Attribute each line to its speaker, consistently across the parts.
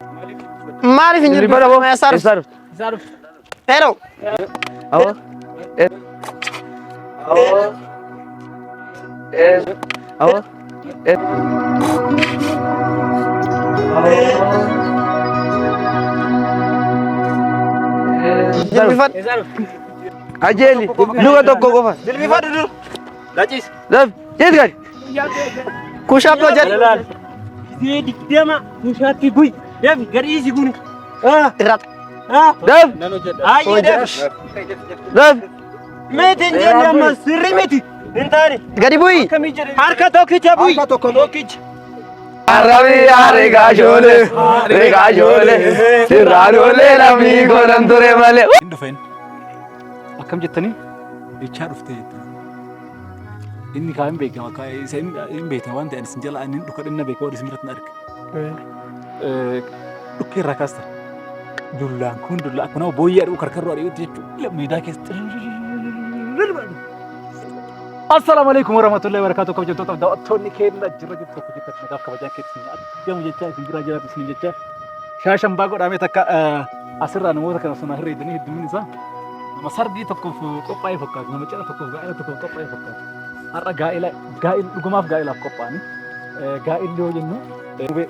Speaker 1: Maaliif hin
Speaker 2: Jilbiifadhu aboo.
Speaker 1: Eessaa dhufte?
Speaker 2: Eessaa dhufte?
Speaker 3: Isaa dhufte.
Speaker 1: Hello.
Speaker 2: Aboo. Aboo. Aboo.
Speaker 1: Jilbiifadhu.
Speaker 3: Isaa dhufte.
Speaker 2: Qajeeli. Luka tokko qofa.
Speaker 1: Jilbiifadhu dur.
Speaker 3: Gachiis.
Speaker 2: Daf. Jeet gadi.
Speaker 1: Kushaap hojjedhu.
Speaker 3: Laal. Gisee 20 mushaatti bu'i. Deef gadi dhiisi kun.
Speaker 1: Irratti.
Speaker 2: Daf.
Speaker 3: Nan hojjedha. Ayyee deef.
Speaker 2: Daf.
Speaker 3: Miti hin jenne amma sirrii miti. Hin taane.
Speaker 1: Gadi bu'i.
Speaker 3: Harka tokkicha bu'i. Harka tokko tokkicha.
Speaker 2: Arrabi rigaashoole rigaashoole sirraanoolee lammii godhan ture malee.
Speaker 4: Hin dhufeen. Akkam jettanii? Jechaa dhuftee jettanii. Inni kaa hin beekama kaa isa hin beektan waan ta'e isin jala inni dhuka dhinna beeka waan isin biratti hin arge. Dhukkee irraa kaasta. Dullaan kun dullaa akkuma nama booyyee aduu karkarroo ari'utti jechuudha. Meedaa keessa. Assalaamu alaikum warahmatullahi wabarakatuh. Kabajamtoota daawwattoonni keenya jirra jirtu tokko jirtan nagaaf kabajaan keessan argamu jechaa isin biraa jiraatu isin jechaa shaashambaa godhamee takka asirraa namoota kana osoo herreedanii heddumin isaa nama sargii tokkoof qophaa'e fakkaatu, nama cidha tokkoof, gaa'ela tokkoof qophaa'e fakkaatu. Har'a gaa'ela gaa'el dhugumaaf gaa'elaaf qophaa'ani. Gaa'elli yoo jennu hubee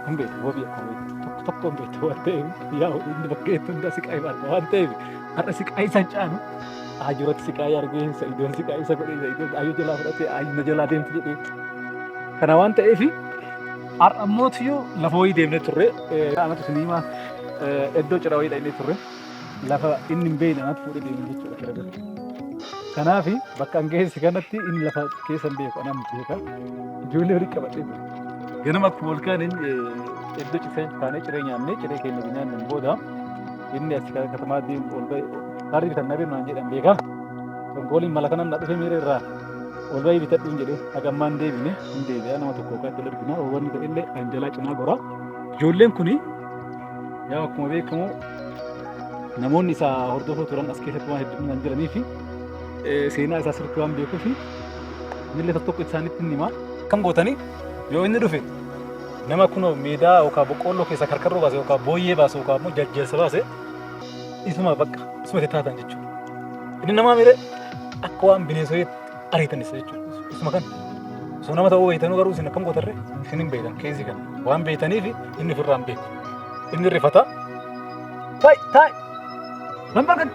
Speaker 4: hin beektu, wabii akkuma beektu tokko tokko hin beektu waan ta'eef, yaa inni bakka itti hundaa siqaa'ee arga waan ta'eef, har'a siqaa'ee isaan caalu Ayyuratti siqaa'ee argee, Sa'idoon siqaa'ee isa godhee, Sa'idoon Ayyuu jalaa fudhatee, Ayyuu na jalaa deemti jedhee. Kana waan ta'eef har'a ammootiyyuu lafa wayii deemnee turre, anatu isin himaa, iddoo cidha wayii dhaqnee turre, lafa inni hin beekne anatu fuudhee deeme jechuudha fira bira. Kanaaf bakka an geesse kanatti inni lafa keessa hin beeku, anaan beeka. Ijoollee walitti qabadhee ture. Ganama akkuma ol kaaneen iddoo cisee kaanee ciree nyaannee, ciree keenya nyaanneen booda inni as katamaa deemu ol ba'e, kaardii bitannaa beeknu naan jedhan beekaa. Konkooliin mala kanan na dhufe miira irraa ol ba'ee bitadhuun jedhee haga ammaa hin deebine, hin deebi'a nama tokko yookaan itti argina, wanni ta'e illee kan jalaa cinaa gora. Ijoolleen kuni yaa akkuma beekamu namoonni isa hordofoo turan as keessatti waan hedduminaan jiranii fi seenaa isaa sirriitti waan beekuu fi inni tokko tokko isaanitti hin hima. Akkam gootanii yoo inni dhufe nama kunoo meedaa yookaan boqqoolloo keessa karkarroo baase yookaan booyyee baase yookaan immoo jajjeessa baase, isuma bakka isuma itti taatan jechuudha. Inni namaa miire akka waan bineensoyeetti ariitan isa jechuudha. Isuma kana. Osoo nama ta'uu beektanuu garuu isin akkam gootarre, isin hin beektan keessi kana. Waan beektaniif inni ofirraa hin beeku. Inni rifata. Ta'i ta'i. Nan barkan.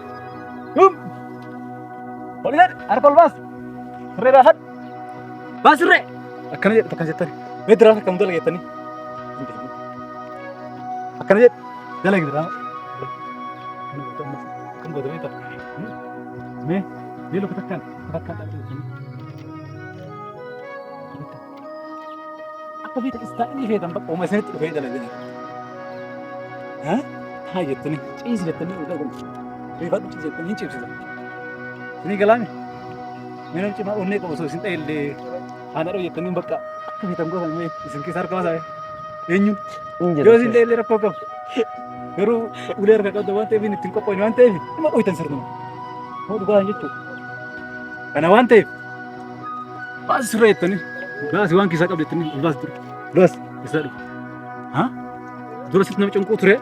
Speaker 4: Yum. Ol jedhi, harka ol baas. Sirree baafadhu. Baas sirree. Akkana jedhu akkana jettani. Mee diraama akkam dalaga jettanii. Akkana jedhu dalagi diraama. Akkana goota ammas. Akkam goota beektaa? Mee mee luka takkaan takkaan dhaabde jettanii. Akka feetan istaa'ilii feetan bakka uuma isinitti dhufee dalaganii. Haa jettanii ciisi jettanii ol dhaqu. Riifadhu ciisi jettanii hin ciibsitan. Isinii galaami? Mee namni cimaa onnee qabu osoo isin dha'ellee haadha dha'u jettanii bakka akka feetan gootan, mee isin keessa harka baasaa eenyu? Yoo isin dha'ellee rakkoo qabu. Garuu ulee harka qabda waan ta'eef, inni ittiin qophoofne waan ta'eef, dhuma dhoytan sirnuma. Moo dhugaa jechuudha. Kana waan ta'eef baasi sirra jettanii, baasi waan keessaa qabdu jettanii, ol baasi ture. Baasi isaa dhufu. Ha? Dura sitti nama cinquu ture,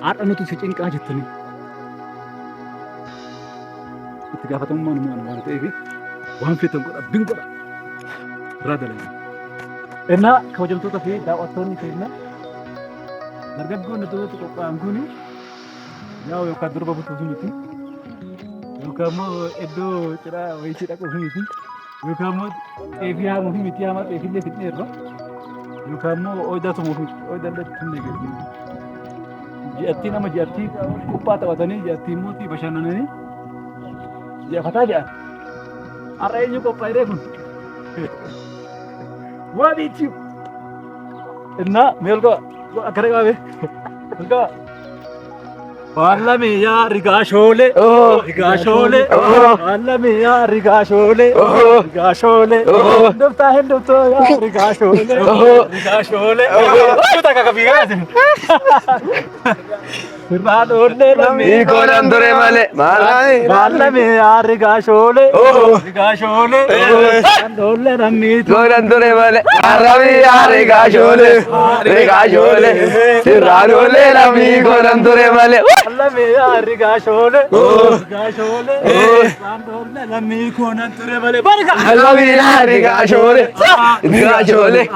Speaker 4: har'a nuti si cinqaa jettanii. Itti gaafatamummaan immoo ana waan ta'eef waan feetan godha, bin godha. Irraa dalagaa. Innaa kabajamtoota fi daawwattoonni keenya, dargaggoonni duratti qophaa'an kun yaa yookaan durba butuuf miti, yookaan immoo iddoo cidhaa wayiitti dhaquuf miti, yookaan immoo xeefii haamuuf miti, haama xeefiillee fixneerra, yookaan immoo ooydaa tumuuf miti, ooydaa illee tumne gadi. Ji'attii nama ji'attii kuphaa taphatanii, ji'attii immoo bashannananii ji'afataa jedhan. Har'a eenyu qophaa'ee kun? Wabiitti. Innaa mee ol qaba. Akkana qabe. Ol qaba. Baallamiyaa rigaa shoolee. Rigaa shoolee. Baallamiyaa rigaa shoolee. Rigaa shoolee. Hindoftaa hindoftoo yaa rigaa shoolee. Rigaa shoolee. Kutaa kakafiigaa isin. Sirraa dhoollee lammii.
Speaker 2: Hiikoo nan ture malee. Maal?
Speaker 4: Baallamiyaa rigaa shoolee. Rigaa shoolee. Dhoollee lammii.
Speaker 2: Hiikoo nan ture malee. Arrabiyaa rigaa shoolee. Rigaa shoolee. Sirraa dhoollee lammii koo nan ture malee.
Speaker 4: Baallamiyaa rigaa shoolee. Rigaa shoolee. Dhoollee lammii koo nan ture malee. Barka.
Speaker 2: Arrabiyaa rigaa shoolee. Rigaa shoolee.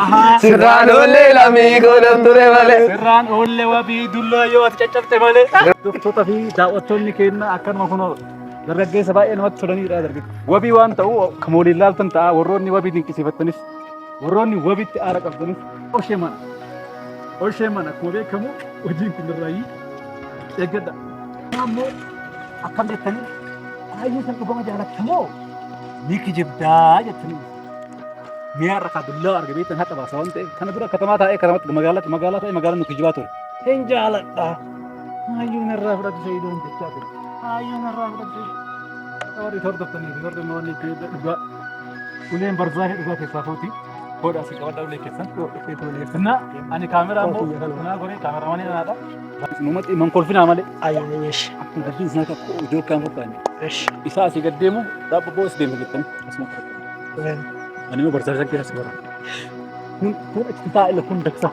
Speaker 2: Sirraa dhoollee lammii koo nan ture malee.
Speaker 4: Sirraan oollee wabii dullaa yoo ati caccabte malee. Hordoftoota fi daawwattoonni keenya akkanuma kunoo dargaggeessa baay'ee namatti tolanidha dargaggeessa. Wabii waan ta'u kan waliin laaltan ta'a warroonni wabii dinqisiifattanis warroonni wabiitti aara qabdanis oshee mana. Oshee mana akkuma beekamu hojiin kun irraayyii eeggadha. Ammoo akkam jettanii baay'ee san dhugama jaalattamoo ni kijibdaa jettanii. Mi'a irra kaa dullaa arga beektan haqa baasa waan ta'eef kana dura katamaa taa'ee katamatti magaalatti magaalaa taa'ee magaalaa nu kijibaa ture. Hin jaaladha. Hayyuun irraa fudhatu Sa'idoon jechaa ture. Hayyuun irraa fudhatu. Warri hordoftanii fi warri immoo wanni dhugaa uleen barzaafii dhugaa keessaa fuuti. Hodha asii qabadha ulee keessan. Na ani kaameraa immoo kanaa goree kaameraamanii nanaadha. Namatti man kolfinaa malee. Akkuma dubbiin isin akka iddoo akkaan fakkaanne. Isaa asii gad deemu dhaabba as deema jettanii asuma. Ani immoo barzaafii san keessa bara. Kun kun achitti taa'a ila kun daksa.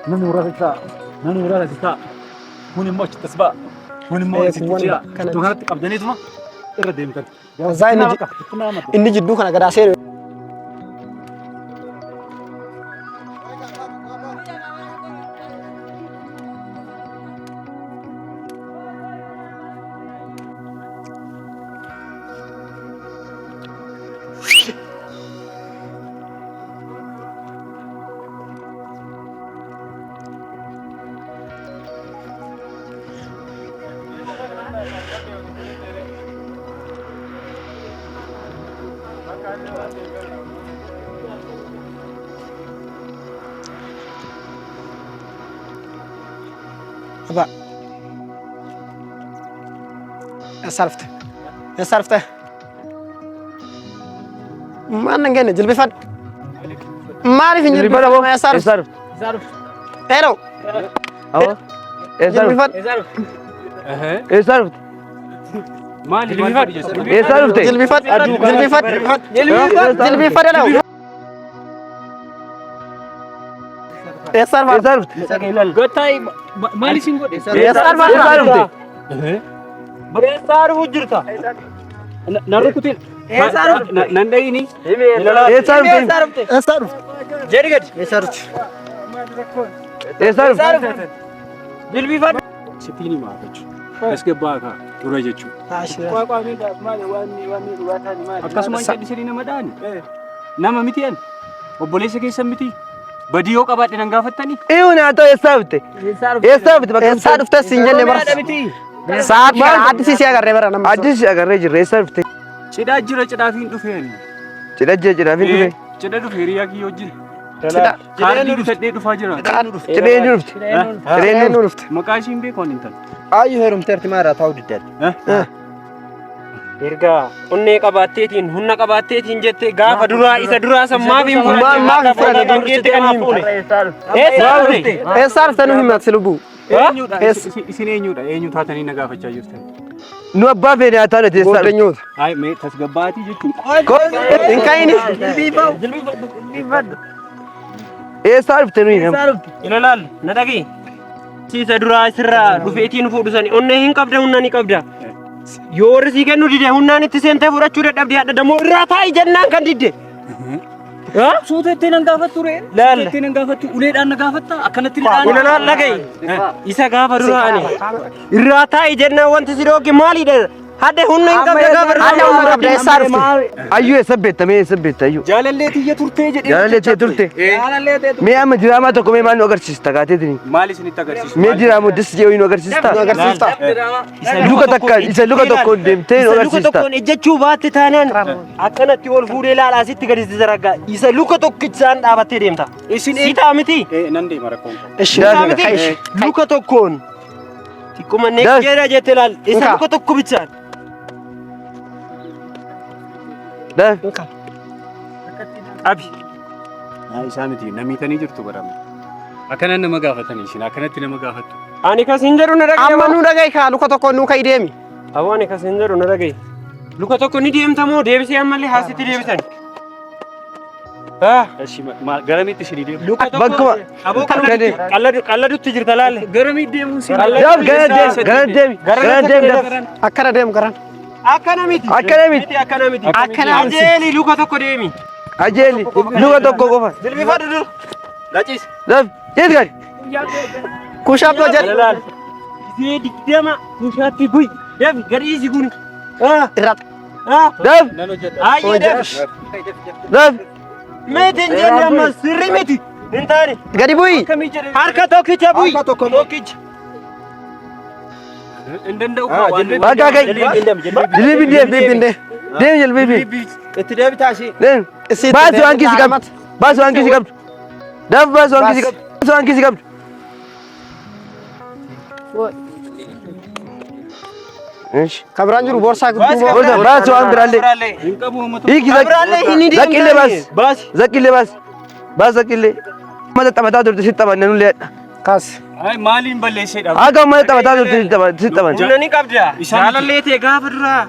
Speaker 4: Namni muraasa achi taa'a. Namni muraasa achi taa'a. Kun immoo achitti as ba'a. Kun immoo asitti ce'a. Iddoo kanatti qabdaniituma irra deemtan.
Speaker 1: Zaa inni jidduu kana gadaa seenu. Abbaa. Eessaa dhufte? Eessaa dhufte? Maal nan kenne jilbifadhu. Maaliif hin
Speaker 2: Jilbifadhu aboo.
Speaker 1: jilbifadhu? Eessaa dhufte?
Speaker 2: Eessaa dhufte?
Speaker 1: Hello.
Speaker 2: Aboo. Eessaa dhufte?
Speaker 1: Jilbifadhu.
Speaker 2: Eessaa dhufte?
Speaker 3: Maali?
Speaker 2: Eessaa dhufte?
Speaker 1: Jilbifadhu. Jilbifadhu. Jilbifadhu hello. Eessaa dhufte?
Speaker 2: Eessaa dhufte?
Speaker 3: Gottaay maali isin godhe?
Speaker 1: Eessaa dhufte?
Speaker 2: Eessaa dhufte?
Speaker 3: Eessaa dhufu jirta? Na rukutin. Nan dhayini.
Speaker 2: Eessaa dhufte?
Speaker 1: Eessaa dhufte?
Speaker 3: Jedhi gadi.
Speaker 1: Eessaa dhufte?
Speaker 2: Eessaa dhufte?
Speaker 3: Jilbifadhu.
Speaker 4: Sitiin himaa jechuudha. Tasgabbaa kaa dura jechuudha.
Speaker 3: Akkasuma hin callisanii nama dha'ani. Nama miti ani. Obboleessa keessan miti. Badii yoo qabaadhe nan gaafattanii.
Speaker 2: Iyyuu naa ta'u eessaa dhufte? Eessaa dhufte? Bakka
Speaker 1: Eessaa dhufte siin jenne bara. Sa'aatii kana addisii si agarree bara nama.
Speaker 2: Addis agarree jirra eessaa dhufte?
Speaker 3: Cidhaa jira cidhaaf hin dhufe ani.
Speaker 2: Cidha jira cidhaaf hin dhufe.
Speaker 3: Cidha dhufe hiriyaa kiyya wajjin.
Speaker 1: Cidha.
Speaker 3: Kaardii bitadhee dhufaa jira.
Speaker 2: Cidha eenyu dhufte? Cidha eenyu dhufte?
Speaker 3: Maqaa ishii hin beeku ani intala.
Speaker 5: Ayyuu heerumteerti maa irraa taa'uu diddaatti.
Speaker 3: Ergaa onnee qabaatteetiin humna qabaatteetiin jettee gaafa duraa isa duraa san maaf hin fudhanne?
Speaker 1: Maaf hin fudhanne?
Speaker 3: Dangeetti kan hin fuune. Eessaa dhufte?
Speaker 1: Eessaa dhufte nu himati lubbuu?
Speaker 3: Eenyudha? Isin eenyudha? Eenyu taatanii na gaafachaa jirtan?
Speaker 2: Nu abbaa feene haa taanu eessaa dhufte?
Speaker 1: Gooddanyoota.
Speaker 3: Hayi mee tasgabbaatii jechuun.
Speaker 1: Hin ka'ini.
Speaker 2: Eessaa dhufte nuyi nama?
Speaker 3: Ilalaal na dhaga'i. Isa duraa sirraa dhufeetiin fuudhu sani onnee hin qabda humna ni qabda. Yoo warri sii kennu dide humnaan itti seentee fudhachuu dadhabde hadha dammoo irraa taa'i jennaan kan didde.
Speaker 4: Suuta ittiin nan gaafattu ree?
Speaker 3: Laal.
Speaker 4: Ittiin nan gaafattu uleedhaan na gaafatta akkanatti
Speaker 3: Ilalaal dhaga'i. Isa gaafa duraa ani irraa taa'i jennaan wanti si dhooge maalidha? Hadde humna hin qabda gaafa duraa.
Speaker 1: Hadda humna qabda eessaa dhufte?
Speaker 2: Ayyuu eessa beekta? Mee eessa beekta ayyuu?
Speaker 3: Jaalallee tiyya turtee jedhee.
Speaker 2: Jaalallee tiyya turte. Mee amma diraamaa tokko mee maal nu agarsiista kaateetini?
Speaker 3: Maal isinitti agarsiisu?
Speaker 2: Mee diraamaa dis jedhu nu agarsiista?
Speaker 1: Nu agarsiista.
Speaker 2: Luka takka isa luka tokkoon deemtee nu
Speaker 3: Isa luka
Speaker 2: agarsiista.
Speaker 3: tokkoon ejjechuu baatte taanaan akkanatti ol fuudhee ilaala asitti gadi si zaraggaa. Isa luka tokkichaan dhaabattee deemta. Isin si ta'a miti.
Speaker 4: Nan deema rakkoon.
Speaker 1: Ishi.
Speaker 3: Si ta'a miti. Luka tokkoon Xiqquma neggeera jette laal. Isa
Speaker 1: Nka.
Speaker 3: luka tokko bichaan.
Speaker 2: Daf.
Speaker 3: Qabi.
Speaker 6: Isaa miti namiitanii jirtu barame. Akkana nama gaafatanii isin akkanatti nama gaafattu.
Speaker 3: Ani kasiin jedhu na dhagaye.
Speaker 1: Amma nu dhaga'i kaa luka tokko nu ka'i deemi.
Speaker 3: Aboo ani kasiin jedhu na dhagaye. Luka tokko ni deemta moo deebisee ammallee haasitti deebisan? Ah.
Speaker 6: Garamitti isinii deemu?
Speaker 3: Luka tokko.
Speaker 2: Bakkuma.
Speaker 3: Aboo qalladutti jirta laalle.
Speaker 6: Garamii deemuun si
Speaker 2: Daf gara deemi. Gara deemi. Gara deemi daf.
Speaker 1: Akkana deemu garan.
Speaker 3: Akkana miti.
Speaker 2: Akkana miti.
Speaker 3: Miti akkana miti.
Speaker 1: Akkana miti.
Speaker 3: Ajeeli luka tokko deemi.
Speaker 2: Ajeeli. Luka tokko qofa.
Speaker 3: Jilbifadhu dur.
Speaker 5: Lacis.
Speaker 2: Daf. Jeet gadi.
Speaker 1: Kushaap hojjedhu.
Speaker 3: Laal. Gisee 20 kushaatti bu'i. Daf gadi isi kun. Ah.
Speaker 1: Irraa
Speaker 3: Ah.
Speaker 2: Daf.
Speaker 3: Ayyee daf.
Speaker 2: Daf.
Speaker 3: Miti hin jenne amma sirrii miti. Hin taane.
Speaker 1: Gadi bu'i.
Speaker 3: Harka tokkicha bu'i.
Speaker 5: Harka tokko
Speaker 3: Tokkicha.
Speaker 6: Hin danda'u kaa waan
Speaker 2: Bakka ka'i. Jilbibi deemi.
Speaker 1: Jilbibi deemi.
Speaker 2: Deemi jilbibi.
Speaker 5: Itti deebitaa ishee.
Speaker 2: Deemi.
Speaker 1: Isitti
Speaker 2: Baasi waan kiisi
Speaker 1: deebitaa
Speaker 2: qabdu. Baasi waan kiisi qabdu. Daf baasi waan kiisi qabdu. Baasi waan kiisi qabdu. Ish.
Speaker 1: Kan biraan jiru boorsaa gidduu moo?
Speaker 2: Boorsaa baasi waan biraallee.
Speaker 6: Hin qabu uummata.
Speaker 2: Hiiki
Speaker 3: Biraallee hin deemta.
Speaker 2: zaqqillee baasi.
Speaker 3: Baasi.
Speaker 2: Zaqqillee baasi. Baasi zaqqillee. Mata taphataa turte sitti taphanne nullee hadha.
Speaker 1: Kaas.
Speaker 6: Ay maaliin balleesseedha?
Speaker 2: Haga amma taphataa turte sitti taphanne.
Speaker 3: Humna ni qabda.
Speaker 6: Isaan miti.
Speaker 3: Jaalallee ta'e gaafa duraa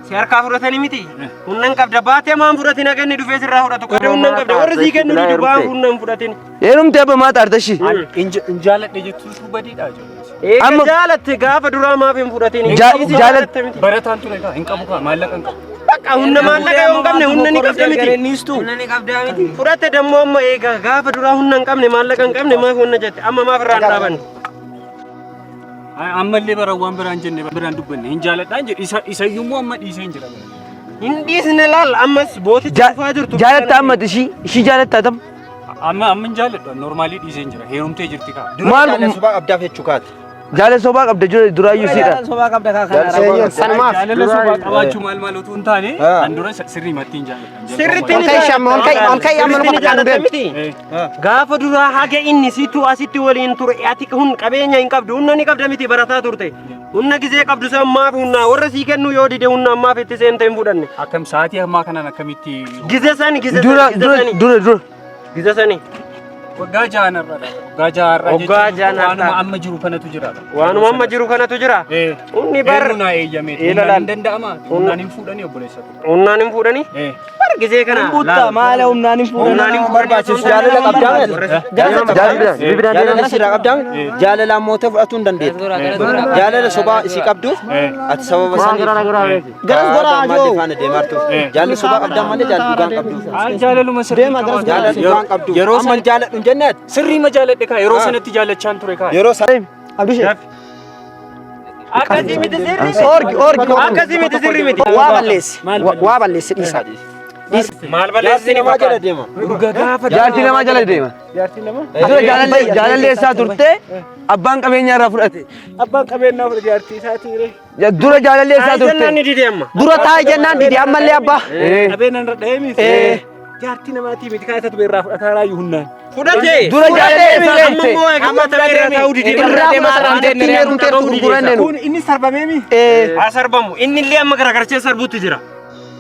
Speaker 3: si harkaa fudhatanii miti. Humna hin qabda. Baatee maan fudhatin haga inni dhufee sirraa fudhatu. Qodee humna hin qabda. Warri sii kennu didu baan humna hin fudhatin.
Speaker 2: Heerumte abba maa xaarta ishii.
Speaker 6: Hin jaaladhe jettuutu badiidha ijoollee.
Speaker 3: Eega
Speaker 2: Amma-
Speaker 3: jaalatte gaafa duraa maaf hin fudhatin. Isii
Speaker 2: Jaalatte
Speaker 3: miti.
Speaker 6: Barataan ture kaa hin qabu kaa maallaqa hin qabu.
Speaker 3: Bakka humna maallaqa yoo hin qabne humna ni qabda miti. Humna ni qabda miti. Fudhatte dammoo amma eega gaafa duraa humna hin qabne maallaqa hin qabne maaf humna jette amma maaf irraa hin dhaabanne.
Speaker 6: Ay ammallee bara waan biraan jenne biraan dubbanne hin jaaladhaan jedhe isa isayyuummoo amma dhiisee hin jira.
Speaker 3: Hin dhiisne laal ammas booticha dhufaa jirtu.
Speaker 2: Jaalatta amma ishii ishii jaalatta tam.
Speaker 6: Amma amma hin jaaladhu normaalii dhiisee hin jira heerumtee jirti kaa.
Speaker 2: Maal
Speaker 5: Jaalala sobaa qabdaaf jechuu kaati.
Speaker 2: jaalala sobaa qabda duraayyuu siidha.
Speaker 5: Sobaa qabda kaa kana.
Speaker 1: Sanumaaf.
Speaker 6: Jaalala sobaa qabaachuu maal maal utuu hin taane an dura sirrii matti hin jaaladha.
Speaker 3: Sirriitti
Speaker 1: Ol
Speaker 3: ni
Speaker 1: ka'i shamma ol ka'i ol ka'i amma
Speaker 3: Sirriitti
Speaker 1: luka
Speaker 3: ni
Speaker 1: takkaan nu
Speaker 3: jaalatta
Speaker 1: deemi.
Speaker 3: miti. Gaafa duraa haga inni situ asitti waliin ture ati hun qabeenya hin qabdu humna ni qabda miti barataa turte. Humna gizee qabdu san maaf humna warra sii kennu yoo dide humna maaf itti seente hin fudhanne.
Speaker 6: Akkam sa'aatii ammaa kanaan akkamitti
Speaker 3: Gize sani gize
Speaker 2: Dura
Speaker 3: sani gize
Speaker 2: dura
Speaker 3: sani
Speaker 2: dura dura.
Speaker 3: gize sani
Speaker 6: waggaa ja'an har'aadha. Waggaa ja'a har'aa
Speaker 3: Waggaa
Speaker 6: jechuun
Speaker 3: ja'an har'aa.
Speaker 6: waanuma amma jiru kanatu jira.
Speaker 3: Waanuma amma jiru kanatu jira. Humni bar
Speaker 6: Eenyu naa eeyyame
Speaker 3: Eela
Speaker 6: humnaan
Speaker 3: laal.
Speaker 6: hin danda'ama humnaan hin fuudhanii obboleessa koo.
Speaker 3: Humnaan hin fuudhanii bar gizee kana
Speaker 5: Butta maala humnaan hin fuudhan.
Speaker 3: Humnaan hin
Speaker 5: barbaachisu jaalala qabdaa miti.
Speaker 2: Jaalala
Speaker 5: Jaalala sirraa qabdaa miti. Jaalala ammoo fudhatuu hin dandeettu. Jaalala sobaa isii qabduuf ati sababa saniif.
Speaker 1: Garas goraa
Speaker 5: Ammallee
Speaker 1: joo.
Speaker 5: faana deemaa jirtuuf. Jaalala sobaa qabdaa malee jaalala dhugaan qabduuf.
Speaker 6: Ay jaalaluma sirrii
Speaker 1: Deema, garas
Speaker 6: qabaata.
Speaker 5: Jaalala dhugaan qabduuf.
Speaker 6: Yeroo
Speaker 5: Amma hin jaaladhu hin jenne ati.
Speaker 6: Sirrii ma jaaladhe kaa yeroo sanatti jaallachaan ture kaa.
Speaker 5: Yeroo sana.
Speaker 1: Abdishee.
Speaker 3: Akkasii miti sirrii miti.
Speaker 1: Orgi orgi.
Speaker 3: Akkasii miti sirrii miti.
Speaker 1: Waa balleessi. Waa balleessi dhiisa.
Speaker 3: Maal balleessi
Speaker 5: Jaarsi namaa jala deema.
Speaker 2: Jaartii namaa jala deema. Dura jaalallee isaa turte abbaan qabeenyaa irraa fudhate.
Speaker 4: Abbaan qabeenyaa fudhate jaartii isaatii ree.
Speaker 2: Dura jaalallee isaa
Speaker 3: Jennaan
Speaker 2: turte.
Speaker 3: ni dide amma.
Speaker 1: Dura taa'i jennaan didi ammallee abbaa.
Speaker 4: Qabeenyaan irra dhahee miti. Jaartii namaatii miti kaa isatu irraa fudhataa raayyuu humnaan.
Speaker 3: Fudhate.
Speaker 2: Dura jaalallee isaa
Speaker 3: Amma
Speaker 2: turte.
Speaker 3: immoo eegamma ta'ee irraa taa'uu dide.
Speaker 1: Irraa fudhatan ittiin heerumteertu gurguranne nu.
Speaker 4: Kun inni sarbamee mi?
Speaker 3: Haa sarbamu. Inni illee amma garagarchee sarbuutti jira.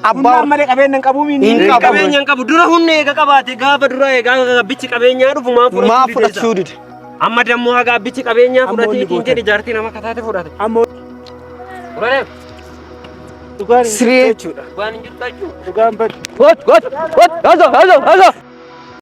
Speaker 1: Abbaa
Speaker 4: Humnaan malee qabeenya hin qabuu mi inni?
Speaker 1: Hin qabu.
Speaker 3: Qabeenya hin qabu. Dura humna eega qabaate gaafa dura eegaa abbichi qabeenyaa dhufu maa
Speaker 1: maa
Speaker 3: fudhachuu dide
Speaker 1: fudhachuu dide.
Speaker 3: Amma dammoo haga abbichi qabeenyaa
Speaker 4: Amma
Speaker 3: fudhatee
Speaker 4: onni
Speaker 3: ittiin
Speaker 4: gootan.
Speaker 3: jedhe jaartii nama kataate fudhate.
Speaker 4: Amma dhugaan hin
Speaker 1: Siree.
Speaker 4: jirtu jechuudha.
Speaker 3: Waan hin jirtu jechuudha.
Speaker 4: Dhugaan badu.
Speaker 2: Got got got. Hazo hazo hazo.